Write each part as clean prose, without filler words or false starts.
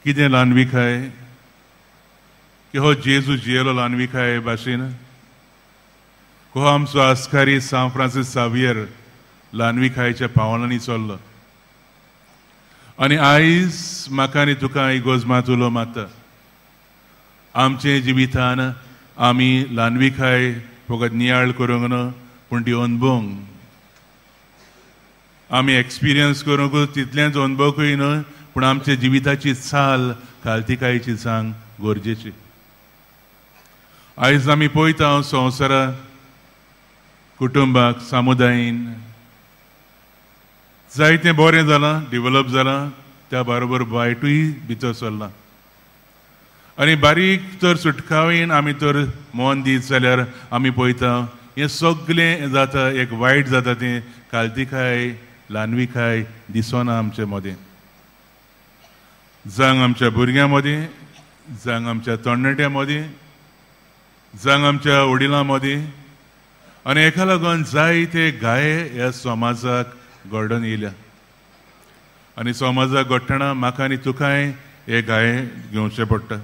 कितें ल्हानविकाय की हो जेजू जियेलो ल्हानविकाय भाशेन, हो आमचो आस्कारी सांत फ्रांसीस सावियर ल्हानविकायेच्या पावलांनी चल्लो. आनी आयज म्हाका आनी तुका इगोर्ज मात उलो मारता, आमचे जिवितान आमी ल्हानविकाय फकत नियाळ करूंक न्हू पूण ती अनुभवंक, आमी एक्सपिरियन्स करूंक तितलेंच अनुभवकूय न्हय पूण आमच्या जिविताची चाल खालतिकायेची चांग गरजेची. आयज आमी पळयता संवसाराक, कुटुंबाक, समुदायीन जायतें बरें जालां, डिवलप जालां, त्या बरोबर वायटूय भितर सरलां. आनी बारीक तर सुटकावेन आमी तर मन दीत जाल्यार आमी पळयता हें सगळें जाता, एक वायट जाता तें खालतिकाय ल्हानविकाय दिसना आमचे मदें, जावं आमच्या भुरग्यां मदीं, जावं आमच्या तरणाट्यां मदीं, जावं आमच्या वडिलां मदीं. आनी हेका लागून जायते घाये ह्या समाजाक घडोवन येयल्या आनी समाजाक घडटना म्हाका आनी तुकाय हे घाये घेवचे पडटा.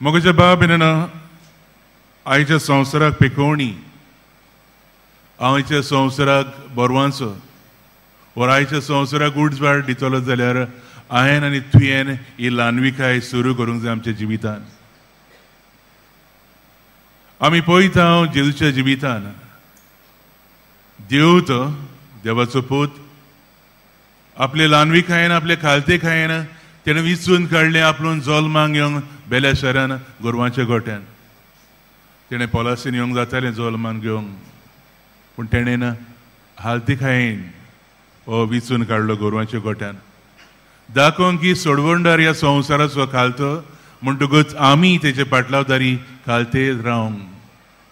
म्हज्या बाब न्हय आयच्या संवसाराक पिकोवणी, आयच्या संवसाराक बरवांचो वा आयच्या संवसाराक उजवाड दितलो जाल्यार हांवें आनी तुवें ही ल्हानविकाय सुरू करूंक जाय आमच्या जिवितान. आमी पळयता जेजूच्या जिवितान देव तो देवाचो पूत आपले ल्हानविकायेन आपले खालतेकायेन तेणें विचून काडलें आपलून जल्माक येवंक बेल्या शहरान गोरवांच्या गोट्यान. तेणें पोलासीन येवंक जातालें जल्मान घेवंक, पूण तेणें हालतिकायेन हो विचून काडलो गोरवांच्या गोट्यान, दाखोवंक की सोडवणदार ह्या संवसाराचो खालतो म्हणटकूच आमी तेचे पाटलावदारी खालते रावंक.